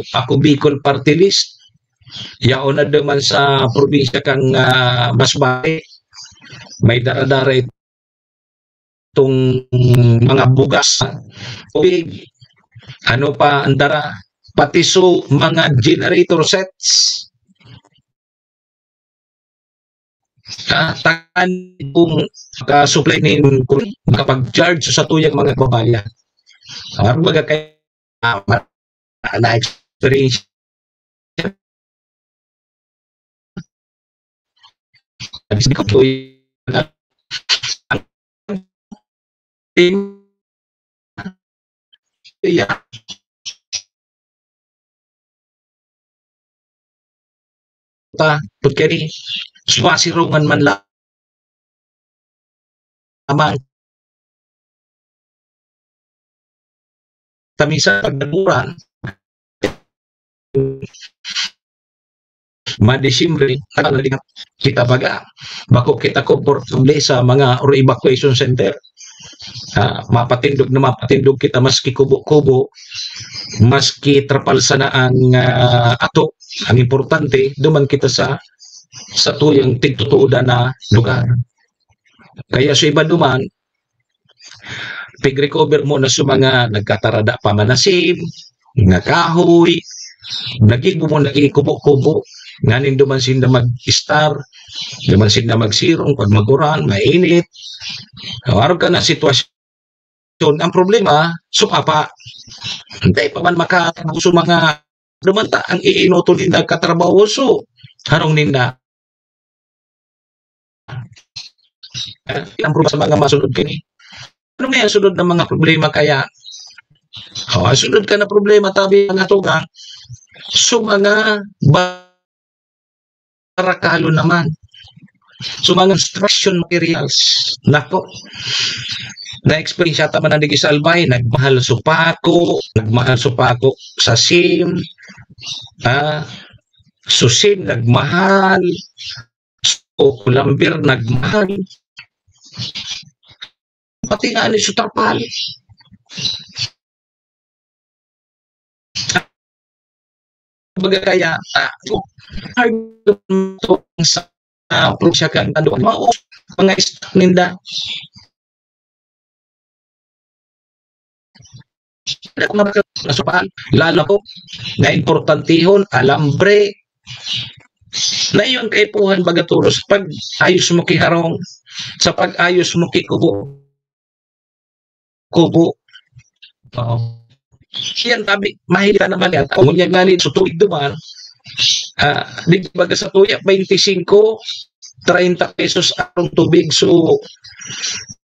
ako Bicol Party List. Yaon na duman sa probinsya kang, ah, Masbate. May daradara tong mga bugas, tubig, ano pa ang dara, pati so mga generator sets. Ah, takan kung maka-supply nin kuryente, makapag-charge sa tuyang mga kababayan. Ah, baga kay, ah, ma-, na-experience. Yeah. Ta, pagkari, suwasirongan man lamang. Kami sa pagdamuran, Madisyembre, kita baga, bako kita komportable sa mga or evacuation center. Ah, mapatindog na mapatindog kita maski kubo-kubo, maski trapal sana ang, ah, ato. Ang importante, duman kita sa, sa tuyang tigtotoodan na lugar. Kaya sa iba duman, pig-recover mo na sa mga nagkatarada pa manasim, nga kahoy, nagibo mo, naging kubo-kubo, nganing duman sinda mag-star, duman sinda magsirong, pag maguran, mainit. O, arog ka na sitwasyon. Ang problema, sumapa. Hindi pa man makatrabaho sa mga, duman ta, ang iinoton ninda katrabaho, so, harong ninda. Ang problema sa mga masunod kini. Ano nga ang sunod na mga problema kaya? O, ang sunod ka na problema, tabi mga tugang, so mga ba-, barakalo naman. So mga construction materials. Nako, na-experience yata man ang digi sa Albay, nagmahal supako, nagmahal supako sa sim, ah, susin, nagmahal, o kulamber, nagmahal. Pati nga ni sa trapal. Baga kaya, ah, hard to sa, ah, probinsya kan Tanduan. Mao, mga stock ninda. Ako nga, mga kasapal, lalo ko, na importantihon, alambre, na iyong kaipuhan baga tolos, pag-ayos mo ki harong, sa pag-ayos mo ki kubo. Kubo. Oo. Yan, tabi, mahirap naman yan. Kung yan nga ni, so tubig duman, ah, di baga sa tuya, twenty-five, treinta pesos ang tubig. So,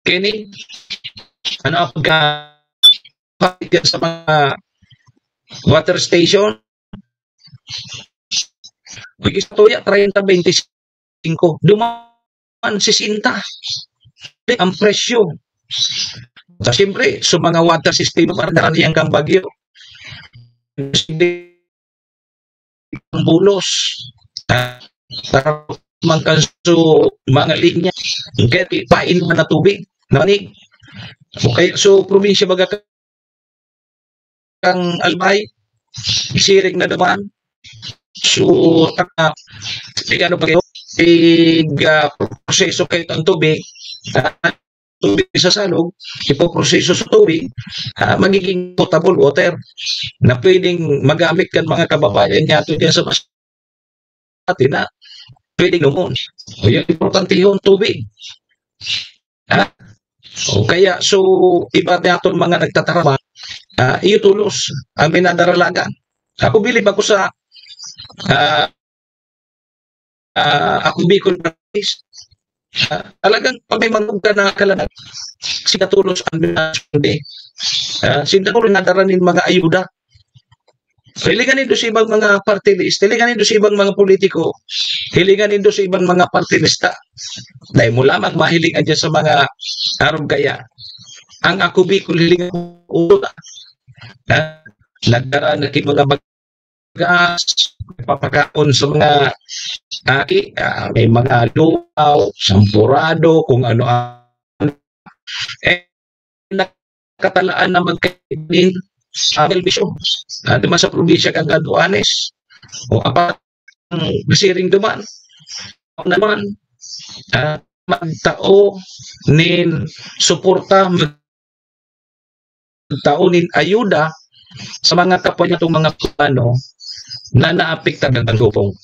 kini, ano, pagka, pagka sa mga water station, Pag sa tuya, treinta, veinticinco. Duman, sesenta. Ang presyo. Sa siyempre, sa mga water system, parang naranihan kang bagyo. Ang bulos. Ah, para man kan so mga linya. Kaya pain man na tubig. Nanig. Okay, so probinsya baga kang Albay, siring na naman. So, taka, ano pa kayo, ig, ah, proseso kayo ng tubig, ah, tubig sa salog, ipoproseso sa tubig, ah, magiging potable water na pwedeng magamit kan mga kababayan niya ato dyan sa mas atin na pwedeng lumon. O, yung importante yung tubig. Ha? O, kaya, so, iba na itong mga nagtatarama, ah, iyo tulos ang minadaralagan. Ako, bilib ako sa, ah, ah, ako, Bicol Baptist. Ah, talagang pag may mga ka na kalanag, sila tulos ang minasunod eh. Ah, sila tulos nadara nin mga ayuda. Hilingan nindo sa ibang mga party list, hilingan nindo sa ibang mga politiko, hilingan nindo sa ibang mga party lista. Dahil mo lamang mahilingan dyan sa mga arog kaya. Ang ako Bicol, hilingan ko ulo na. Ha? Nagdara na ki mga bagas, papakaon sa mga aki, ah, may mga luaw, sampurado, kung ano-ano. Eh, nakatalaan na magkainin sa Belbisyo. Ah, duman sa probinsya kan Catanduanes. O apat ang masiring duman. Ang naman, ah, magtao nin suporta, magtao nin ayuda sa mga kapwa niyatong mga Cubano na naapektaran kan gubong.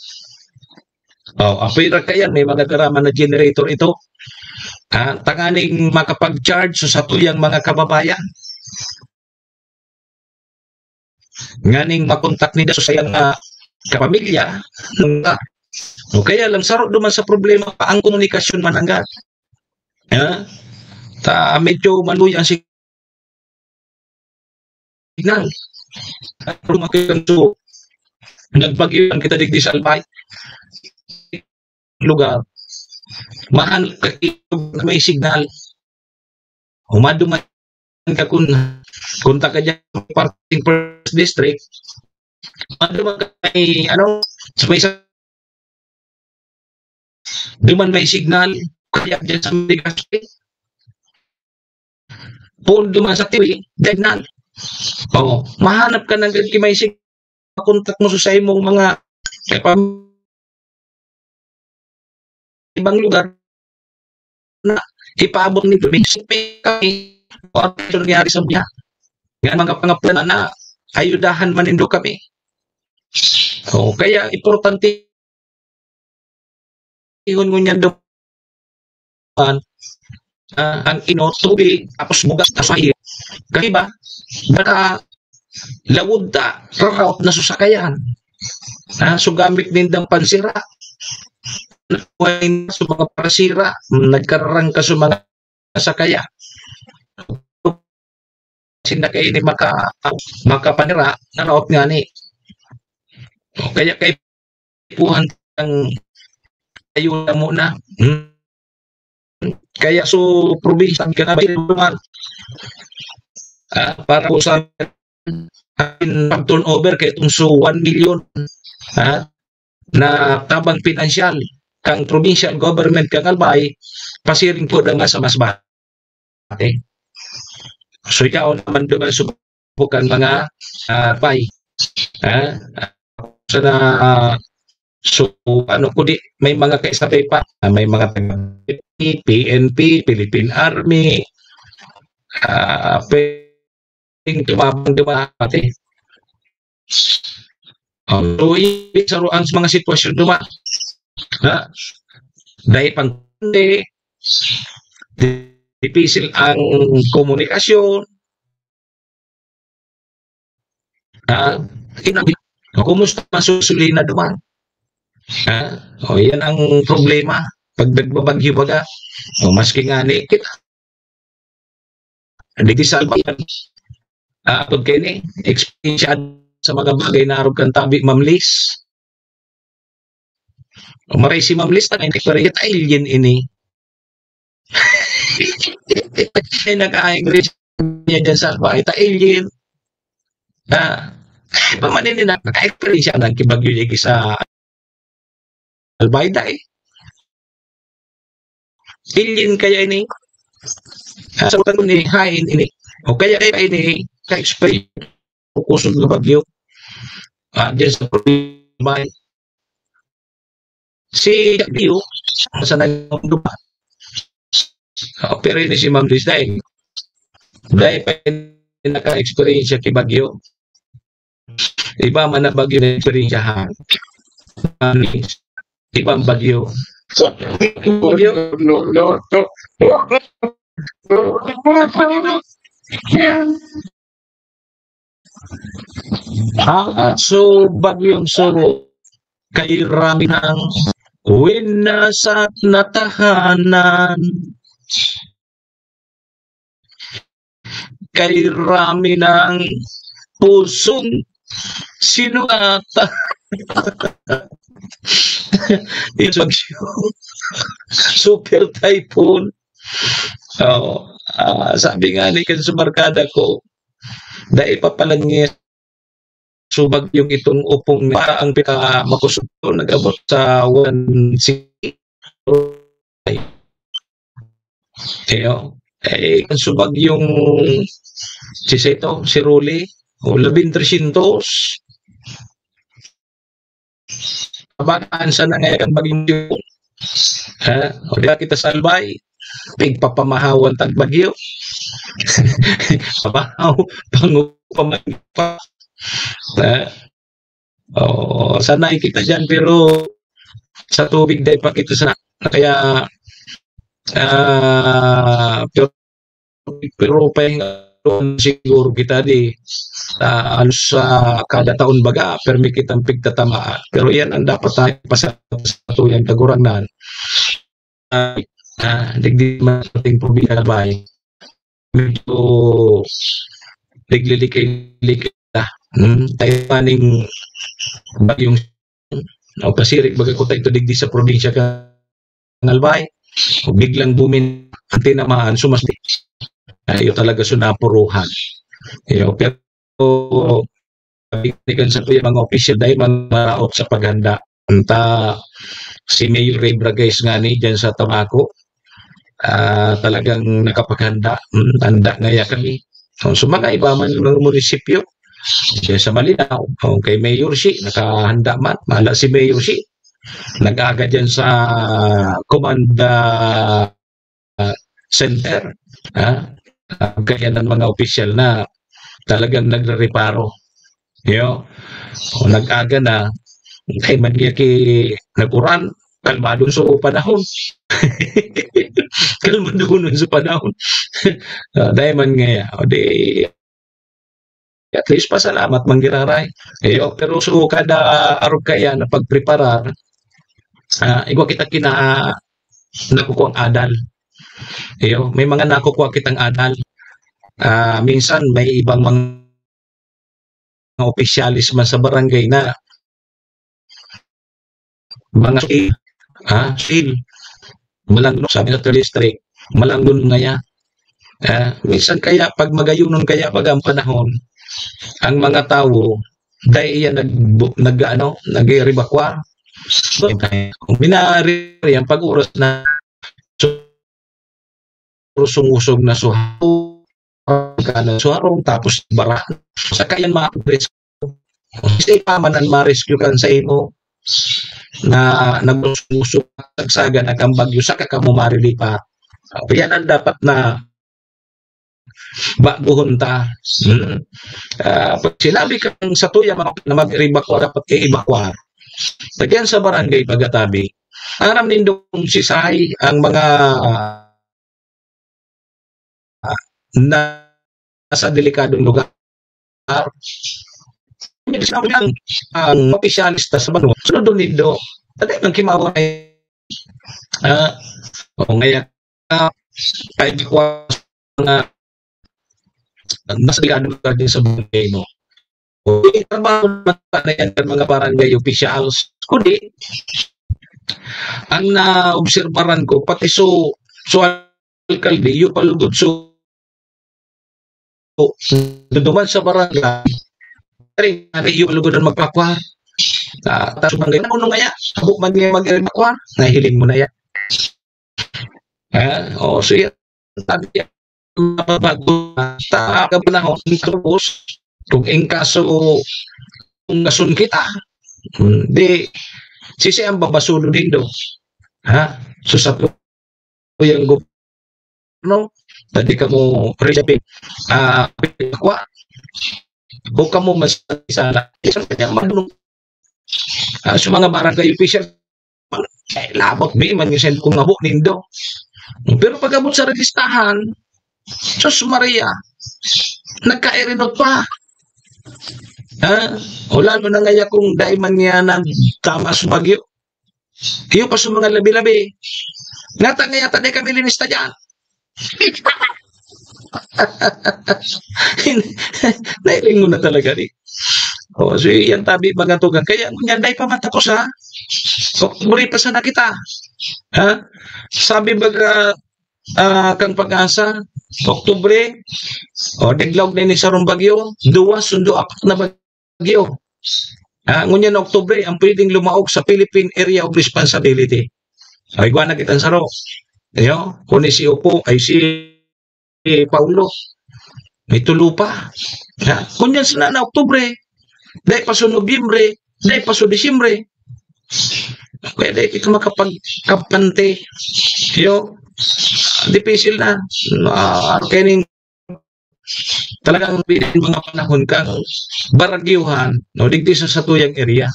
Oh, apwera kaiyan, may mga drama na generator ito. Ah, tanganing makapag-charge sa satuyang mga kababayan. Nganing makontak ninda sa sayang, ah, kapamilya, nung, ah, o kaya lang, saro duman sa problema pa ang komunikasyon man anggad. Ha? Ta, medyo maluya ang signal. Pero makilang so, nagbagyo lang kita digdi sa Albay. Lugar. Mahal ka na may signal. Umaduman ka kun, kun taga dyan, parting first district, umaduman ka may, ano, sa may sa-, duman may signal, kaya dyan sa may Legazpi. Poon duman sa Tiwi, signal. Oo, mahanap ka ng gagki may sig-, makontak mo sa, sa imong mga kapam-, ibang lugar na ipaabot ni Tubig. Kami, o ano yung nangyari sa mga, nga mga pangapunan na ayudahan man nindo kami. O, kaya importante ihon ngunyan do-, an, ah, ang inot, tubig, tapos bugas na sa iyo. Kaya ba, baka lawod ta, raraot na susakayan. Ah, so gamit nindang pansira. Sa mga pansira, nagkararang ka sa mga sakaya. Sinda kaini maka-, makapanira, naraot ngani. O, kaya kaipuhan ang ayuda muna. Hmm. Kaya so, probinsya, ka na ba yun, ah, para po sa pag-turnover kay itong so one million, ha, na tabang pinansyal kang provincial government kang Albay, pasiring po na mas, mas ba-, okay. So, ikaw naman doon ang subukan mga, ah, bay. Ha? Sana, ah, so, ano ko di, may mga kaisabay pa, ah, may mga taga P N P, Philippine Army, ah, pwedeng tumabang duman pati. Oh, so, i-, sa ru-, ang mga sitwasyon duman. Ha? Dahil pang-, dipisil ang komunikasyon. Ha? Kina-, kumusta man susulina duman? Ha? O, yan ang problema. Pag nagbabagyo baga, o, maski nga ni kita, digdi sa Albay, ah, apod kaini, eksperyensya sa mga bagay na arog kan tabi, Ma'am Liz. O, maray si Ma'am Liz, ta, experience, ta alien ini. Ay, nag-a-agree niya dyan sa Albay, ta alien. Ah, pa man ini na, naka-experience siya, nagkibagyo niya sa Albay, dai. Alien kaya ini? Ah, sa utan ko ni, hain ini. O kaya, kaya ini, ka-experience ko kusog na bagyo. Ah, dyan sa Albay. Si Jack Dio, sa nagduman. Ah, pero ini si Ma'am Liz, dai. Dai pa naka-experience ki bagyo. Iba man na bagyo na eksperyensyahan. Ma'am Liz, ibang bagyo. Bagyo. No, no, no. Ah, so, bagyong suro, kay rami ng winasat na tahanan. Kay rami ng pusong sinugatan. Yung bagyo. Super typhoon. Oo. Ah, sabi nga ni kan sa barkada ko, dai pa pala niya subag yung itong upong na ang pinakamakusog ko, nag-abot sa one sixty. Iyo. Eh, kan subag yung si Seto, si Rolly, o labing tresyentos. Kabataan sana ngayon ang maging Ha? O di ba kita sa Albay, pigpapamahawan tag bagyo. Pabahaw, pangupa, mangupa. Ha? Oo, sanay kita diyan, pero sa tubig dai pa kita sa, kaya, ah, pero, pero pahinga siguro kita di, ah, halos sa kada taon baga, permi kitang pigtatamaan. Pero yan ang dapat tayo pasalamat sa tuyang Kagurangnan. Ah, ah, digdi man sa ating probinsya, bay. Medyo liglilikay-likay na. Hmm, tayo pa ning bagyong o pasirik, baga ko tayo digdi sa probinsya kan Albay. O biglang bumin-, ang tinamaan, sumasli. Ayo talaga, sunapuruhan. Ayo, pero sabi kan sa tuya mga opisyal, dai man maraot sa paghanda. Anta, si Mayor Ray Bragais nga ni dyan sa Tabaco, ah, talagang nakapaghanda. Hmm, handa ngaya kami. So, so mga iba man mga munisipyo, dyan sa Malinao, o kay Mayor Shi, nakahanda man. Mala si Mayor Shi, nag-aga dyan sa command, ah, center, ha? Ah, kaya ng mga opisyal na talagang nagrereparo. Yo, o nag-aga na, ay, man niya ki-, nag-uran, kalmado sa panahon. Kalmado nun sa panahon. Ah, dai man ngaya. O di, at least pasalamat man giraray. Iyo, pero so kada arog kaya na pagpreparar, ah, igwa kita kina nakukuang adal. Iyo, may mga nakukuha kitang adal. Ah, minsan may ibang mga opisyalis man sa barangay na mga sil, ha, sil, malanggon, sabi sa district, malanggon ngaya. Ah, minsan kaya pag magayunon kaya pag ang panahon, ang mga tawo, dai iyan nag-, nag-, ano, nag-evacuar. So, minari yan pag oras na, so, sungusog na suharong, ka na suharong, tapos bara. Sa kayan mga progreso, kasi pa man ang ma-rescue kan sa imo na nagusog-usog, sagsagan na kan bagyo, saka ka mo marilipat. Yan ang dapat na baguhon ta. Hmm. Ah, pag sinabi kang sa tuya mga na mag-evacuar, dapat i-evacuar. Lagyan sa barangay pagkatabi. Aram nindong sisay ang mga, ah, nasa delikadong lugar. Ang, ang opisyalista sa banwa, sunod nindo. Dali lang kimawa ay, ah, o ngaya, ah, ay, di ko na, mas delikado ka din sa buhay mo. O, trabaho naman na yan ng mga barangay officials. Kundi, ang naobserbaran ko, pati so, so alkalde, yung palugod, so, duduman sa barangay, rin, ano yung palugod ang magpakwa? Ah, tapos barangay, ano ngaya? Habo man niya mag-evacuar, nahiling mo na yan. Ah, o, so yan. Sabi niya, mababago na sa kapanahon, tapos, kung in kaso, kung nasun kita, hmm, di, sisi ang babasulo nindo. Ha? So, sa tuyang gobyerno, dati kamo reject, ah, kwa, o kamo mas sana, isang kanyang manong, ah, sa mga barangay official, eh, labot, di man yung send kung abo nindo. Pero pag abot sa redistahan, Sus Maria, nagkairinot pa. Ha? O lalo na ngaya kung dai man niya nagtama sa bagyo. Iyo pa sa mga labi-labi. Nata ngaya, ta di kami linista dyan. Nailing mo na talaga, di. O, so, yan tabi, mga tugang. Kaya, ngunyan, dai pa matapos, ha? Oktubre pa sana kita. Ha? Sabi baga, ah, kang Pag-asa, Oktubre, o, diglaog na ini sarong bagyo, duwa, sundo, apat na bagyo. Ah, ngunyan na Oktubre, ang pwedeng lumaog sa Philippine Area of Responsibility. Ay, igwa na kitang saro. Ayo, kung si Upo, ay si Paulo. May tulo pa. Ha? Ngunyan sana na Oktubre, dai pa sa Nobyembre, dai pa sa Disyembre. Kaya di kita makapagkampante. Yo, dipisil na. Ah, kaya ning talagang mga panahon kang baragyuhan, no, digdi sa satuyang area.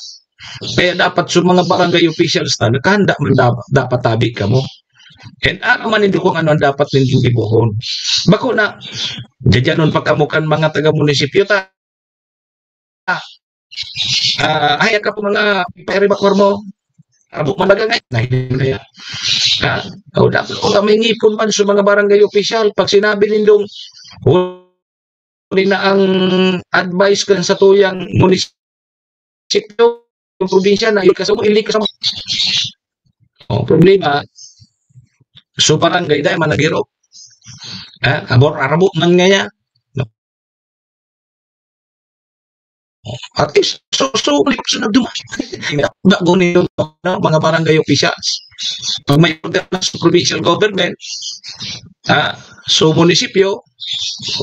Kaya dapat sa mga barangay officials na, nakahanda man dap-, dapat tabi kamo. And ano man nindo kung ano ang dapat nindong gibohon. Bako na, dyan pa kamo kan mga taga-munisipyo ta. Ah, ay, ka po mga pairibakor mo. Abo man nagangay. Na, hindi na yan. Ah, o, dapat, o, may ngipon man sa mga barangay official. Pag sinabi nindong, huli na ang advice kan satuyang munisipyo, yung probinsya na, hindi ka sa mo, hindi ka sa mo. O, problema, so barangay, dahil man naghirop. Ah, abor, arabo man nga niya. At least, so, so, so, so, nagduman. Bago niyo, no, mga barangay officials. Pag may order na sa provincial government, ah, so munisipyo,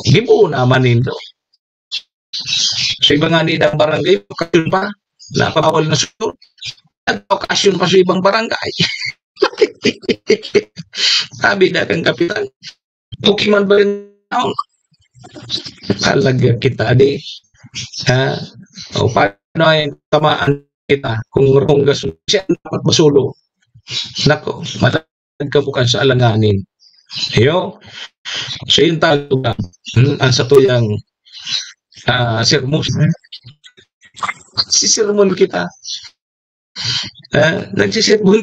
gibuo naman nindo. So, iba nga ni ilang barangay, okasyon pa, napabawal na sunod. Nagpa-okasyon pa sa ibang barangay. Sabi na kang kapitan, okay man ba yung taon? Talaga kita, di. Ha? O, paano ay tamaan kita? Kung rong gasolina, siya dapat masulo. Nako, matag ka bukan sa alanganin. Yo. So, yung Tagalog lang. Hmm, ang satuyang, ah, sermon. Si sermon kita. Ah, nagsisipon.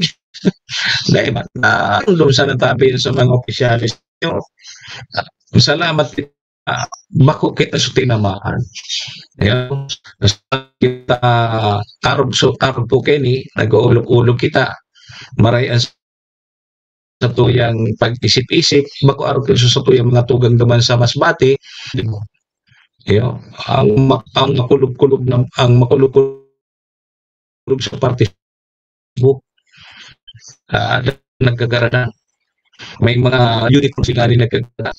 Dahil ba, na, doon sa natabi sa mga opisyalis nyo. Salamat, ah, bako kita sa tinamaan. Ayan. Kita, arog so, arog po kini, nag-uulog-ulog kita. Maray ang satuyang pag-isip-isip, bako arog sa satuyang mga tugang duman sa Masbate. Ayan. Ang ma-, ang makulog-kulog na, ang makulog-kulog sa parte Cebu. Ah, nagkagaradan. May mga uniform sila rin nagkagaradan.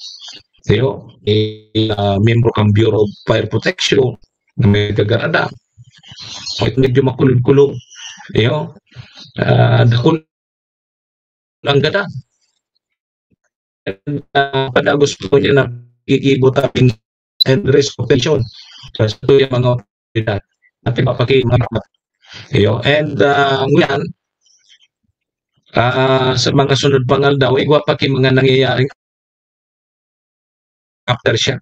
Iyo, eh, ah, miyembro kang Bureau of Fire Protection na may nagkagaradan. Medyo makulog-kulog. Iyo, ah, dakul ang gadan. And, ah, padagos po niya na gigibo ta pin-, and risk of pension. Sa tuya mga otoridad. At ipapaki-, mga iyo. And, ah, ngunyan, ah, sa mga sunod pang aldaw, igwa pa ki mga nangyayaring aftershock.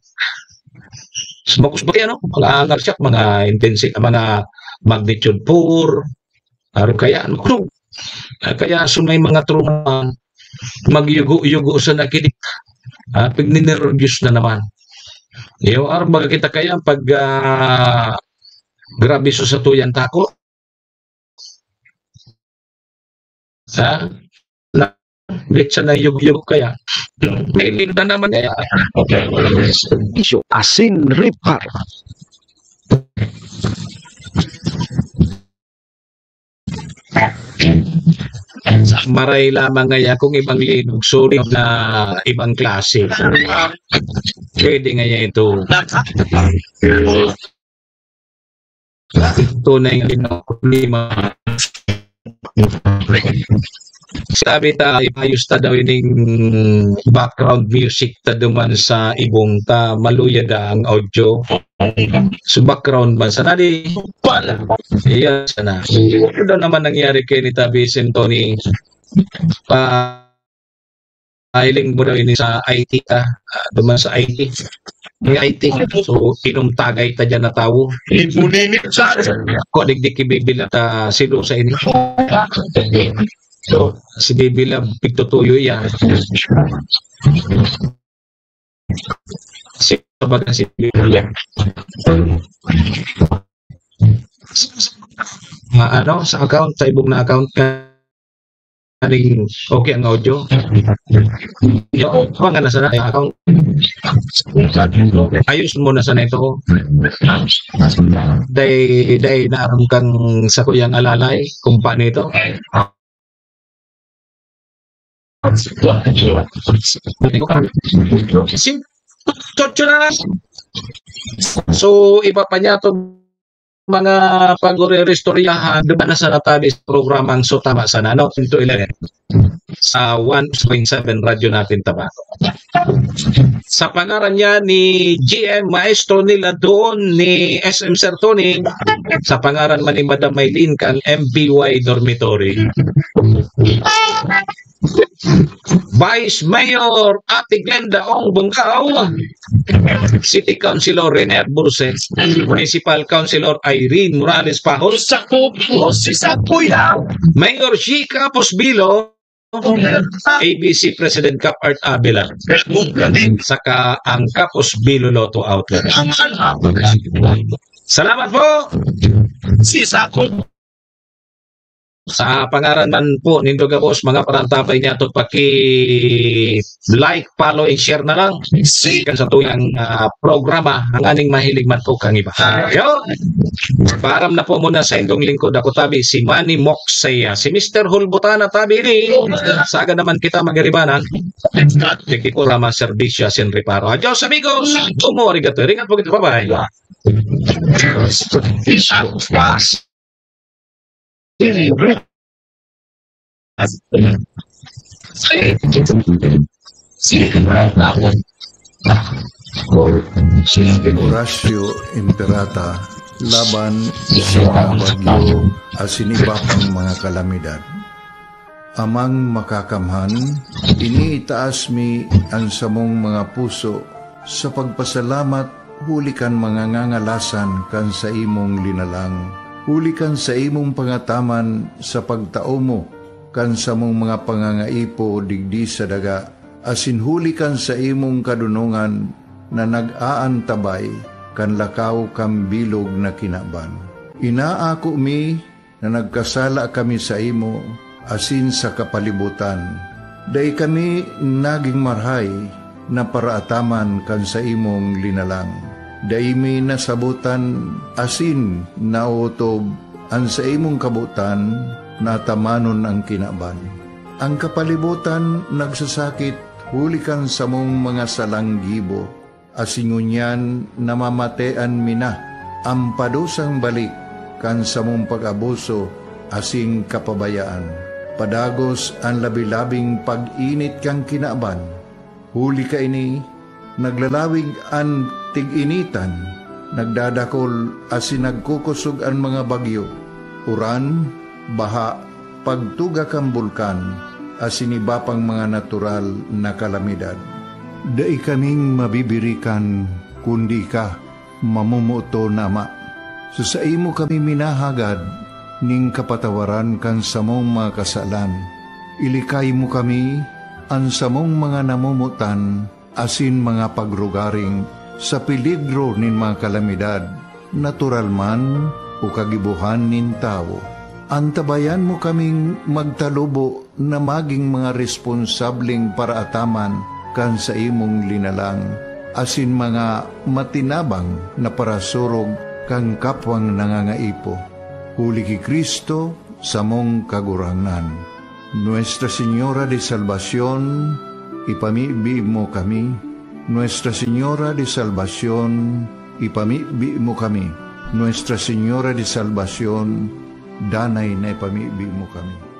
So, bakus ba yan, no? Mga aftershock, mga intensi-, mga magnitude four, aro kaya, ano, ah, kaya so may mga trauma, magyugo-yugo sa nakidik. Ah, pagninervyos na naman. Yo, aro baga kita kaya pag, ah, grabe so sa tuyang takot. Ha? Na, bitsa na yug-yug kaya. May linda naman kaya. Asin Ripar. Maray lamang ngaya kung ibang linog, sulit na ibang klase. Pwede ngaya ito. Tunay nga problema. Sabi ta, ibayos ta daw ining background music ta duman sa ibong ta, maluya da ang audio. So, background man sana di. Iya sana. Ano daw naman nangyari kay ni Tabi Sentoni? Pa, hiling mo daw ini sa I T ta, ah, duman sa I T. May I T. So, inom tagay ta dyan na tawo. Ibuninit sa Ko, digdi ki Bibi Lab ta silo sa ini. So, si Bibi Lab, pigtutuyo yan. Si, baga si Bibi Lab. Nga, ano, sa account, sa ibong na account ka, aning okay ang audio. Yo, mga nasa na account. Ayos mo na sana ito. Day, day, naaram kang sa kuyang alalay, kung paano ito. Si, chocho na lang. So, iba pa niya to. mga pag-ureristoryahan, duman na sana tabi sa programang So Tama Sana, no? Ten to eleven. Sa one oh six point seven Radyo Natin Tabaco. Sa pangaran niya ni G M, maestro nila doon ni S M Sir Tony, sa pangaran man ni Madam Maylene, kang M B Y Dormitory. Vice Mayor Ate Glenda Ong Bungkaw, City Councilor Rene Burse, Municipal Councilor Irene Morales Pahos, Sa kubo, si Sakuya. Mayor G Capos Bilo, A B C President Cap Art Abela, saka ang Capos Bilo Lotto Outlet. Salamat po. Si Sakuya. Sa pangaran man po nindo gabos, mga parantabay niya to, paki-like, follow, and share na lang. Kan sa tuyang, ah, programa, ang aning mahilig man po kang iba. Yo! Paaram na po muna sa indong lingkod. Ako tabi, si Manny Moksaya, si Mister Hulbutana tabi ni. Saga naman kita magaribanan. Tigdi programa, serbisyo, asin reparo. Adios, amigos. Tomo arigato. Ringat po kita. Bye-bye. Horacio Imperata laban sa mga bagyo asin iba pang mga kalamidad. Amang Makakamhan, iniitaas mi an samong mga puso sa pagpasalamat huli kan mga ngangalasan kan saimong linalang, huli kan saimong pangataman sa pagtao mo kan samong mga pangangaipo digdi sa daga, asin huli kan saimong kadonongan na nag-aantabay kan lakaw kan bilog na kinaban. Inaako mi na nagkasala kami saimo asin sa kapalibotan. Dai kami nagin marahay na paraataman kan saimong linalang. Dai mi nasabotan asin naotob an saimong kabotan na atamanon an kinaban. An kapalibotan nagsasakit huli kan samong mga salang gibo, asin ngunyan namamatean mi na an padusang balik kan samong pag-abuso asin kapabayaan. Padagos an labi-labing pag-init kan kinaban. Huli kaini, naglalawig an tig-initan, nagdadakol asin nagkukosog an mga bagyo, uran, baha, pagtuga kan bulkan, asin iba pang mga natural na kalamidad. Dai kaming mabibirikan kundi ika, mamomoton na Ama. Sa saimo kami minahagad nin kapatawaran kan samong mga kasalan. Ilikay mo kami, an samong mga namomotan, asin mga pagrugaring sa peligro nin mga kalamidad, natural man o kagibohan nin tawo. Antabayan mo kaming magtalubo na magin mga responsableng paraataman kan saimong linalang, asin mga matinabang na parasurog kan kapwang nangangaipo. Huli ki Cristo, samong Kagurangnan. Nuestra Señora de Salvacion, ipamibi mo kami. Nuestra Señora de Salvacion, ipamibi mo kami. Nuestra Señora de Salvacion, danay na ipamibi mo kami.